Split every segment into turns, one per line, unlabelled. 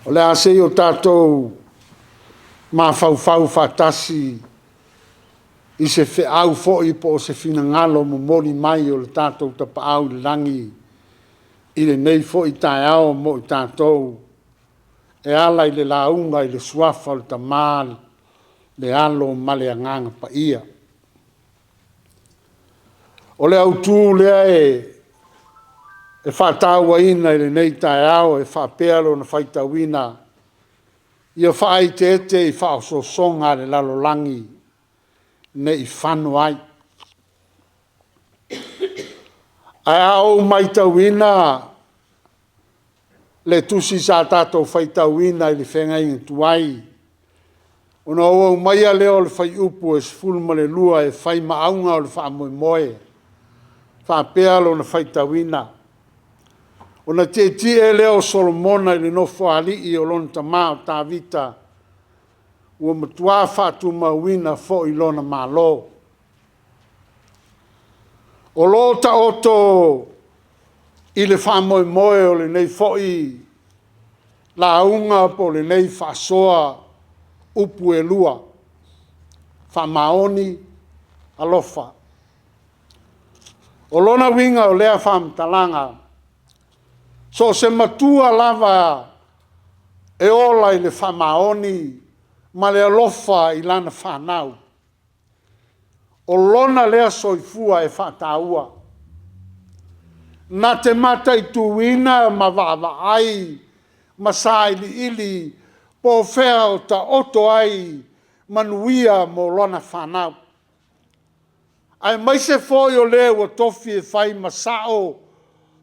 O le a se i o tatou mafaufau faatasi i se feau foi po o se finagalo momoli mai o le tatou Tapaau i le Lagi i lenei foi taeao mo i tatou e ala i le lauga i le Suafa o le Tama, le Alo ma le Agaga Paia. O le autu lea e faatauaina i lenei taeao e faapea lona faitauina, ia faaeteete i faaosoosoga a le lalolagi ne i fano ai. Ae a ou matauina le tusi sa tatou faitauina i le feagaiga tuai, ona ou aumaia lea o le fuaiupu 12 e fai ma auga o le faamoemoe, e faapea lona faitauina. Ona tietie lea o Solomona i le nofoalii o lona tama o Tavita, ua matua faatumauina foi lona Malo. O lo o taoto i le faamoemoe o lenei foi lauga po o lenei faasoa upu e lua, faamaoni, alofa. O lona uiga o lea faamatalaga, so o se matua lava e ola i le faamaoni ma le alofa i lana fanau, o lona lea soifua e faataua. Na te mataituina ma vaavaai ma sailiili po o fea o taoto ai manuia mo lana fanau, aemaise foi o le ua tofi e fai ma sao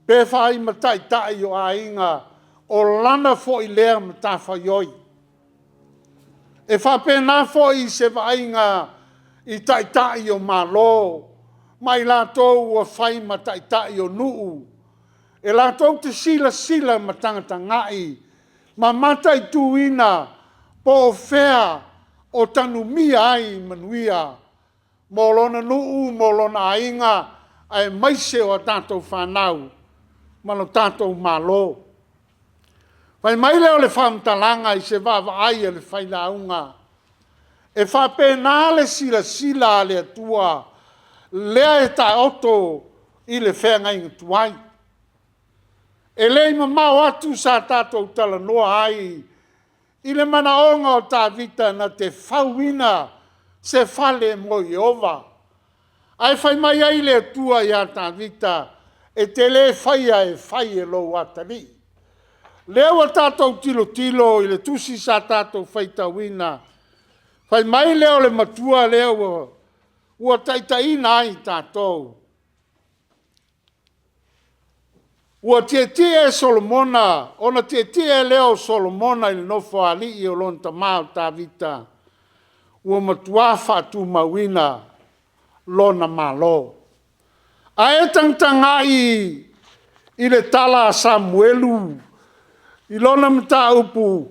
pe fai ma taitai o aiga, o lana foi lea matafaioi. E faapena foi se vaaiga i taitai o Malo ma i latou ua fai ma taitai o nuu, e latou te silasila ma tagatagai ma mataituina po o fea o tanumia ai manuia mo lona nuu, mo lona aiga, aemaise o a tatou fanau ma lo tatou Malo. Fai mai lea o le faamatalaga i se vaavaai a le failauga, e faapena le silasila a le Atua lea e taoto i le feagaiga tuai. E le i mamao atu sa tatou talanoa ai i le manaoga o Tavita na te fauina se fale mo Ieova. Ae fai mai ai le Atua ia Tavita, e te le faia e fai e lou atalii. O lea ua tatou tilotilo i le tusi sa tatou faitauina, fai mai lea o le matua lea ua taitaiina ai tatou, ua tietie Solomona, ona tietie lea o Solomona i le nofoalii o lona tama o Tavita, ua matua faatumauina lona Malo. A e tagatagai i le tala a Samuelu i lona mataupu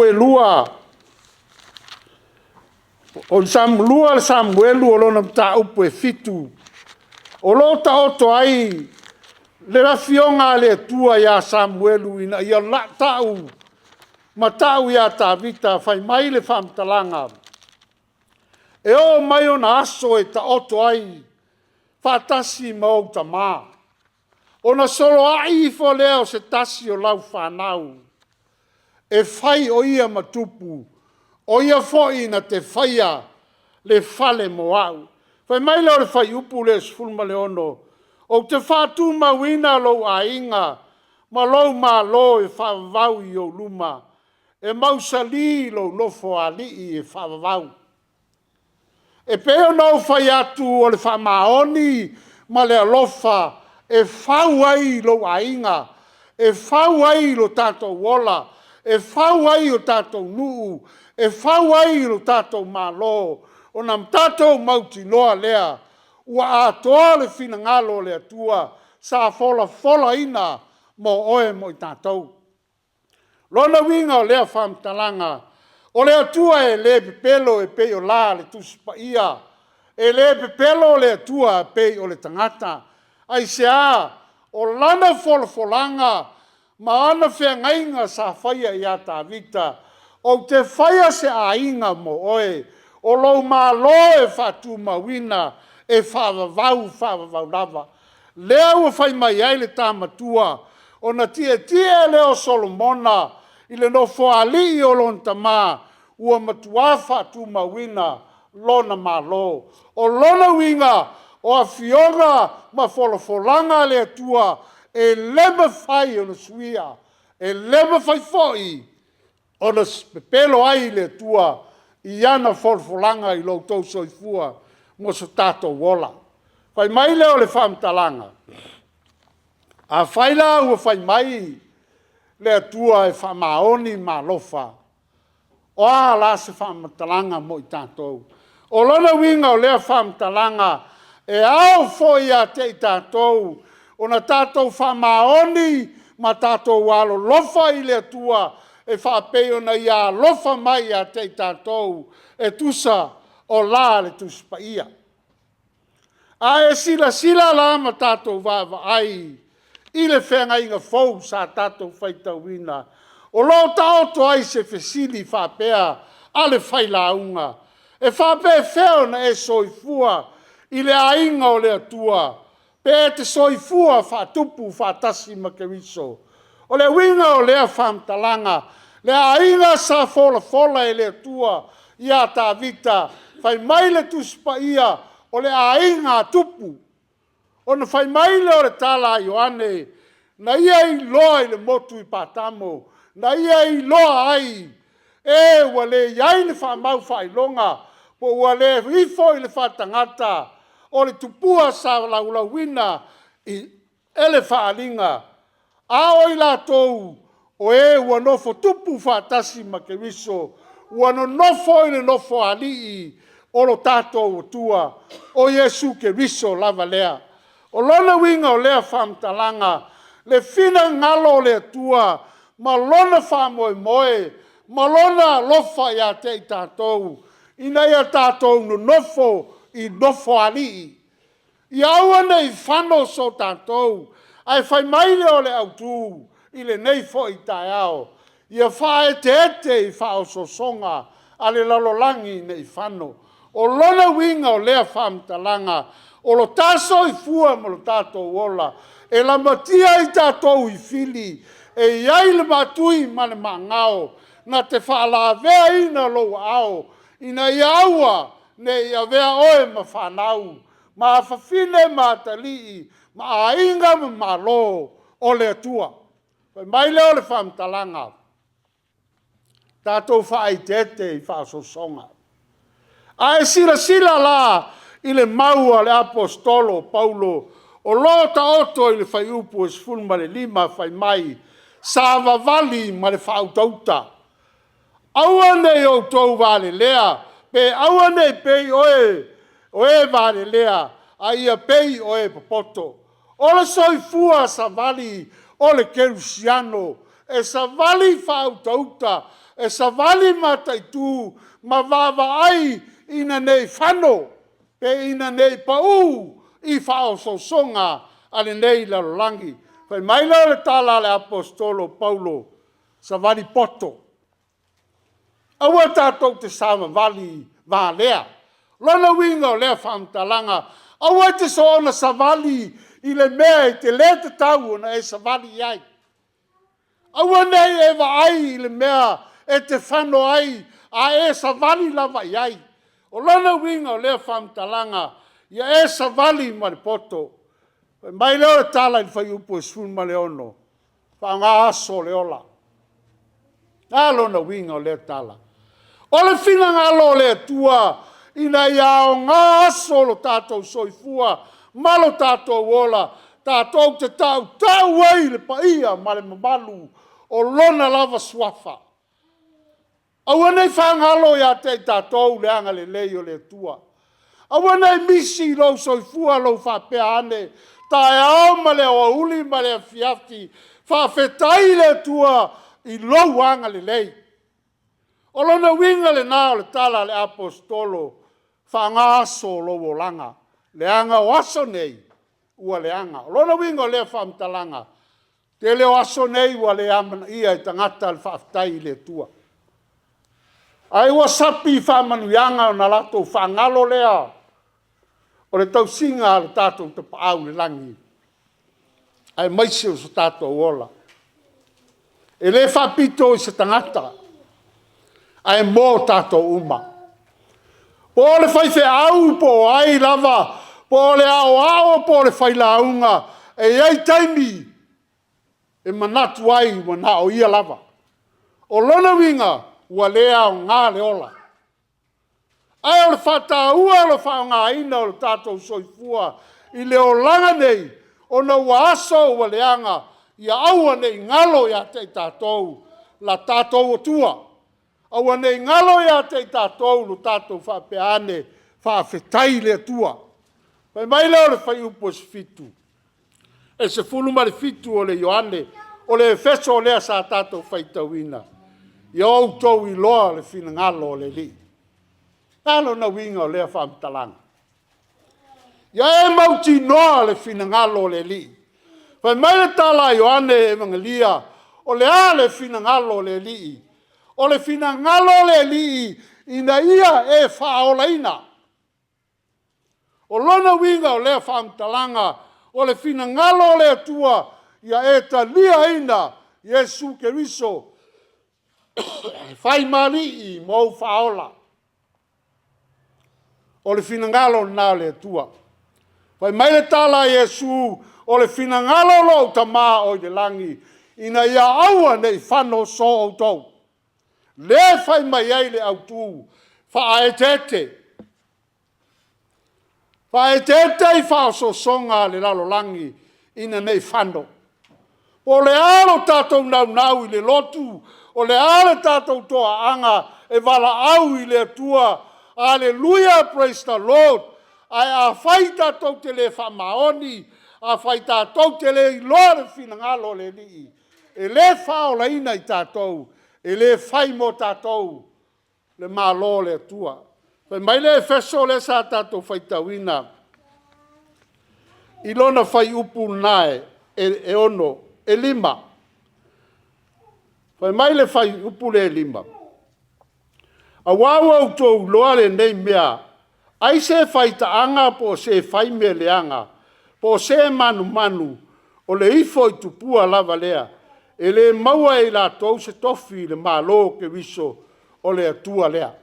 e 2, o 2 Samuelu mataupu e 7, o lo o taoto ai le afioga a le Atua ia Samuelu ina ia tau ma tau ia Tavita, fai mai le faamatalaga, e oo mai ona aso e taoto ai faatasi ma ou tama, ona soloai ifo lea o se tasi o lau fanau e fai o ia ma tupu, o ia foi na te faia le fale mo au. Fai mai lea o le fuaiupu 16, ou te faatumauina lou aiga ma lou malo e faavavau i ou luma, e mausali lou nofoalii e faavavau. E pei ona ou fai atu o le faamaoni ma le alofa e fau ai lou aiga, e fau ai lo tatou ola, e fau ai o tatou nuu, e fau ai lo tatou Malo, ona tatou mautinoa lea ua atoa le finagalo o le Atua sa folafolaina mo oe ma i tatou. O lona uiga o lea faamatalaga, o le Atua e le pepelo e pei o la le Tusi Paia. E le pepelo le Atua e pei o le tagata. Aisea? O lana folafolaga ma ana feagaiga sa faia ia Tavita, ou te faia se aiga mo oe, o lou malo e faatumauina e faavavau faavavau lava. Lea ua fai mai ai le ta matua, ona tietie lea o Solomona i le nofoalii o lona tama, ua matua faatumauina lona Malo. O lona uiga, o afioga ma folafolaga a le Atua e le mafai ona suia, e le mafai foi ona pepelo ai le Atua i ana folafolaga i lo outou soifua ma so tatou ola. Fai mai lea o le faamatalaga, afai la ua fai mai le Atua e faamaoni ma alofa, o a la se faamatalaga mo i tatou? O lona uiga o lea faamatalaga, e ao foi ia te i tatou ona tatou faamaoni ma tatou alolofa i le Atua e faapei ona Ia alofa mai ia te i tatou e tusa o la a le Tusi Paia. A e silasila la ma tatou vaavaai i le feagaiga fou sa tatou faitauina, o lo o taoto ai se fesili faapea a le failauga, e faapefea ona e soifua i le aiga o le Atua pe e te soifua faatupu faatasi ma Keriso? O le uiga o lea faamatalaga, le aiga sa folafola e le Atua ia Tavita, fai mai le Tusi Paia, o le aiga a Tupu. Ona fai mai lea o le tala a Ioane, na ia iloa i le motu i Patamo, na ia iloa ai e ua le i ai le faamaufaailoga, po ua le ifo i le faatagata, o le tupua sa laulauina e le faaaliga, a o i latou o e ua nofo tupu faatasi ma Keriso, ua nonofo i le Nofoalii o lo tatou Atua, o Iesu Keriso lava lea. O lona uiga o lea faamatalaga, le finagalo o le Atua ma lona faamoemoe ma lona alofa ia te i tatou, ina ia tatou nonofo i nofoalii, ia aua ne i fano so tatou, ae fai mai lea o le autu i lenei foi taeao, ia faaeteete i faaosoosoga a le lalolagi ne i fano. O lona uiga o lea faamatalaga, o lo ta soifua ma lo tatou ola, e lamatia i tatou i fili e i ai le maatui ma le maagao na te faalaveaina lou aao, ina ia aua ne i avea oe ma fanau, ma afafine ma atalii, ma aiga ma Malo o le Atua. Fai mai lea o le faamatalaga, tatou faaeteete i faaosoosoga. A e silasila la i le mau a le aposetolo o Paulo o lo o taoto i le fuaiupu 15 fai mai, savavali ma le faautauta. Aua ne i outou valelea, pe aua ne i pei o e valelea, a ia pei o e popoto. O le soifua savali o le kerisiano, e savali faautauta, e savali mataitu ma vaavaai ina ne i fano, pe ina ne i pau i faaosoosoga a lenei lalolagi. Fai mai lea o le tala a le aposetolo o Paulo, savali poto. Aua tatou te savavali valea. O lona uiga o lea faamatalaga, aua e te soona savali i le mea e te le tatau ona e savali i ai. Aua ne i e vaai i le mea e te fano ai, a e savali lava i ai. O lona uiga o lea faamatalaga, ia e savali ma le poto. Fai mai lea o le tala i le fuaiupu 16, faaaoga aso o le ola. O le a lona uiga o lea tala? O le finagalo o le Atua ina ia aoga aso o lo tatou soifua ma lo tatou ola, tatou te tautau ai i le paia ma le mamalu o Lona lava Suafa. Aua ne i faagalo ia te i tatou le agalelei o le Atua. Aua ne i misi i lou soifua lou faapea ane, taeao ma le aoauli ma le afiafi, faafetai i le Atua i lou agalelei. O lona uiga lena o le tala a le aposetolo, faaaoga aso o lou olaga, leaga o aso nei ua leaga. O lona uiga o lea faamatalaga, tele o aso nei ua le amanaia e tagata le faafetai i le Atua. Ae ua sapi i faamanuiaga ona latou faagalo lea o le tausiga a lo tatou Tapaau i le lagi, aemaise o so tatou ola. E le faapito i se tagata, ae mo tatou uma. Po o le faifeau po o ai lava, po o le aoao po o le failauga, e i ai taimi e manatu ai ua na o ia lava. O lona uiga, ua le aoga le ola. Ae o le faataua o le faaaogaina o lo tatou soifua i le olaga nei, ona ua aso ua leaga, ia aua ne i galo ia te i tatou la tatou Atua. Aua ne i galo ia te i tatou lo tatou faapea ane, faafetai i le Atua. Fai mai lea o le fuaiupu 17 o le Ioane, o le Efeso lea sa tatou faitauina, ia outou iloa le finagalo o le Alii. O le a lona uiga o lea faamatalaga? Ia e mautinoa le finagalo o le Alii. Fai mai le tala a Ioane Evagelia, o le a le finagalo o le Alii? O le finagalo o le Alii ina ia e faaolaina. O lona uiga o lea faamatalaga, o le finagalo o le Atua ia e taliaina Iesu Keriso e fai ma Alii ma ou Faaola. O le finagalo lena o le Atua. Fai mai le tala a Iesu, o le finagalo o lou Tama o i le lagi, ina ia aua ne i fanoso outou. Lea e fai mai ai le autu, faaeteete. Faaeteete i faaosoosoga a le lalolagi ina ne i fano. Po o le a lo tatou naunau i le lotu, o le a le tatou toaaga e valaau i le Atua, Aleluia praise the Lord, ae afai tatou te le faamaoni, afai tatou te le iloa le finagalo o le Alii, e le faaolaina i tatou, e le fai mo tatou le Malo o le Atua. Fai mai le Efeso lea sa tatou faitauina i lona fuaiupu lena e 5. Fai mai le fuaiupu lea e 5, aua ua outou iloa lenei mea, ai se faitaaga po o se fai mea leaga, po o se manumanu, o le ifo i tupua lava lea, e le maua e i latou se tofi i le Malo o Keriso o le Atua lea.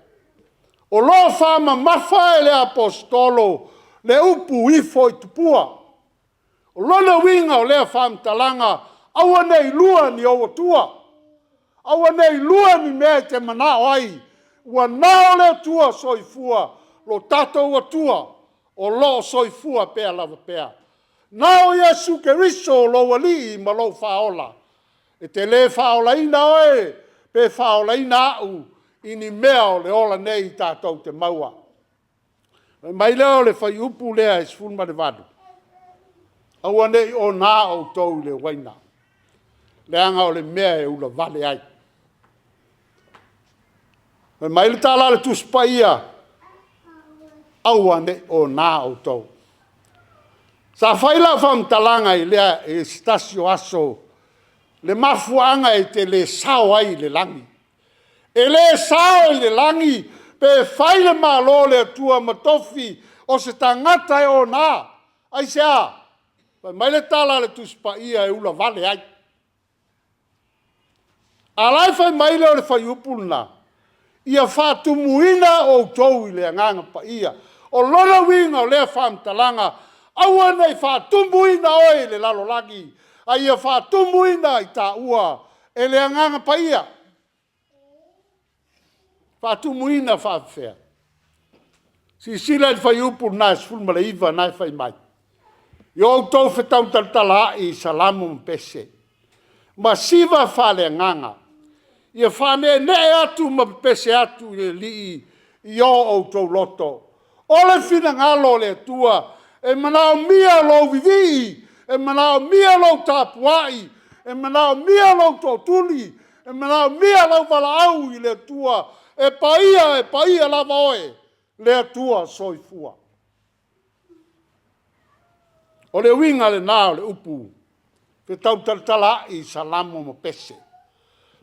O lo o faamamafa e le Aposetolo le upu ifo i tupua. O lona uiga o lea faamatalaga, aua ne i lua ni ou atua, aua ne i lua ni mea e te manao ai, ua na o le Atua Soifua lo tatou Atua o lo o soifua pea lava pea. Na o Iesu Keriso o lou Alii ma lou Faaola, e te le faaolaina oe pe faaolaina au i ni mea o le ola nei tatou te maua. Fai mai lea o le fuaiupu lea e 18, aua ne i ona outou i le uaina, leaga o le mea e ulavale ai. Fai mai le tala a le Tusi Paia, aua ne i ona outou. Sa fai lau faamatalaga i se tasi o aso, le mafuaaga e te le sao ai i le lagi. E le sao i le lagi pe fai le Malo o le Atua ma tofi o se tagata e ona. Aisea? Fai mai le tala a le Tusi Paia e ulavale ai. A o la e fai mai le o le fuaiupu lena, ia faatumuina outou i le Agaga Paia. O lona uiga o lea faamatalaga, aua ne i faatumuina oe i le lalolagi, a ia faatumuina i taua e le Agaga Paia. Faatumuina faapefea? Silasila i le fuaiupu lena e 19 lena e fai mai. Ia outou fetautalatalaai i salamo ma pese, ma siva faale-agaga, ia faaneenee atu ma pepese atu i le Alii i o outou loto. O le finagalo o le Atua, e manaomia lou vivii, e manaomia lou tapuai, e manaomia lou tootuli, e manaomia lou valaau i le Atua, e paia e paia lava oe, le Atua Soifua. O le uiga lena o le upu fetautalatalaai i Salamo ma Pese.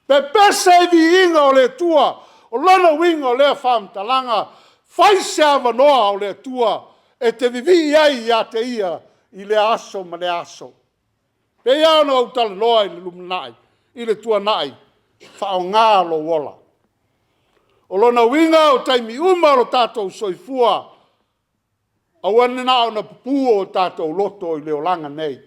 Pepese i viiga o le Atua. O lona uiga o lea faamatalaga, fai se avanoa o le Atua e te vivii ai ia te Ia i lea aso ma lea aso. E pei lava ona ou talanoa i le lumanai, i le tuanai, faaaoga lou ola. O lona uiga o taimi uma o lo tatou soifua, aua ne i na ona pupu o tatou loto i le olaga nei,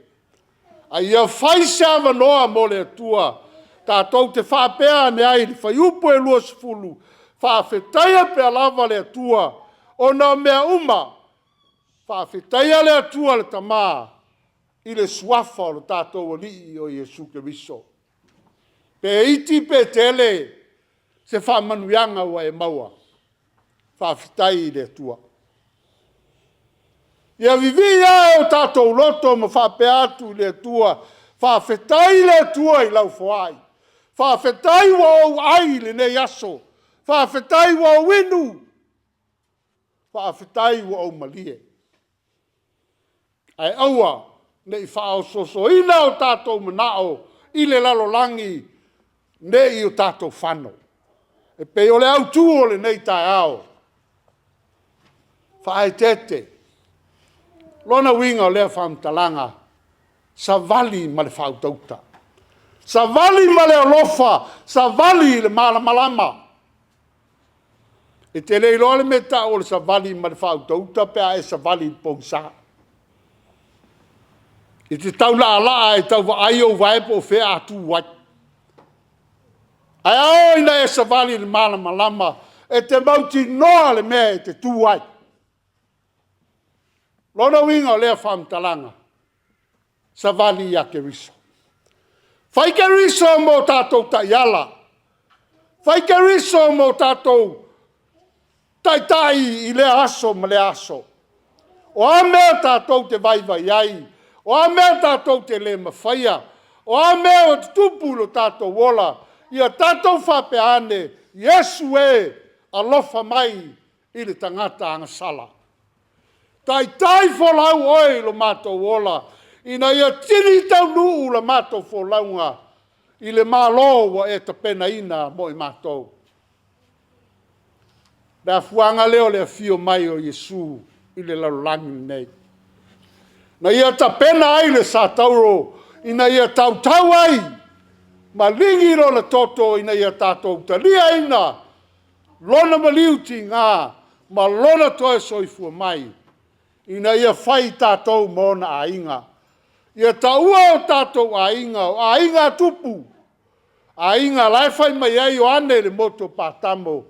a ia fai se avanoa mo le Atua tatou te faapea ane ai i le Fuaiupu 20, faafetaia pea lava le Atua ona o mea uma, faafetaia le Atua le Tama i le suafa o le tatou Alii o Iesu Keriso. Pe iti pe tele se faamanuiaga ua e maua, faafetai i le Atua. Ia vivii ae o tatou loto ma faapea atu i le Atua, faafetai i le Atua i lau foai, faafetai ua ou ai i lenei aso, faafetai ua ou inu, faafetai ua ou malie. Ae aua ne i faaosoosoina o tatou manao i le lalolagi ne i o tatou fano. E pei o le autu o lenei taeao, faaeteete. O lona uiga o lea faamatalaga, savali ma le faautauta, savali ma le alofa, savali i le malamalama. E te le iloa le mea e tau o le savali ma le faautauta pe a e savali i le pogisa. E te tau laalaa e tau vaai ou vae po o fea a tu ai. Ae a oo ina e savali i le malamalama, e te mautinoa le mea e te tu ai. O lona uiga o lea faamatalaga, savali ia Keriso. Fai Keriso mo tatou taiala, fai Keriso mo tatou taitai i lea aso ma lea aso. O a mea tatou te vaivai ai, o a mea tatou te le mafaia, o a mea ua tutupu i lo tatou ola, ia tatou faapea ane, Iesu e, alofa mai i le tagata agasala. Taitai folau oe i lo matou ola, ina ia sili taunuu la matou folauga i le Malo ua e tapenaina mo i matou. O le afuaga lea o le afio mai o Iesu i le lalolagi lenei, na ia tapena ai le satauro ina ia tautau ai ma ligi lona toto ina ia tatou taliaina lona maliu tiga ma lona toe soifua mai, ina ia fai i tatou ma ona aiga. Ia taua o tatou aiga o aiga a tupu, aiga la e fai mai ai Ioane i le motu o Patamo,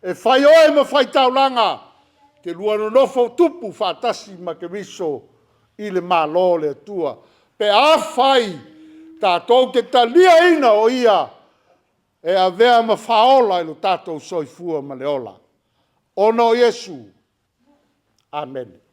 e fai oe ma faitaulaga, e te lua nonofo tupu faatasi ma Keriso i le Malo o le Atua, pe afai tatou te taliaina o Ia e avea ma faaola i lo tatou soifua ma le ola, ona o Iesu. Amene.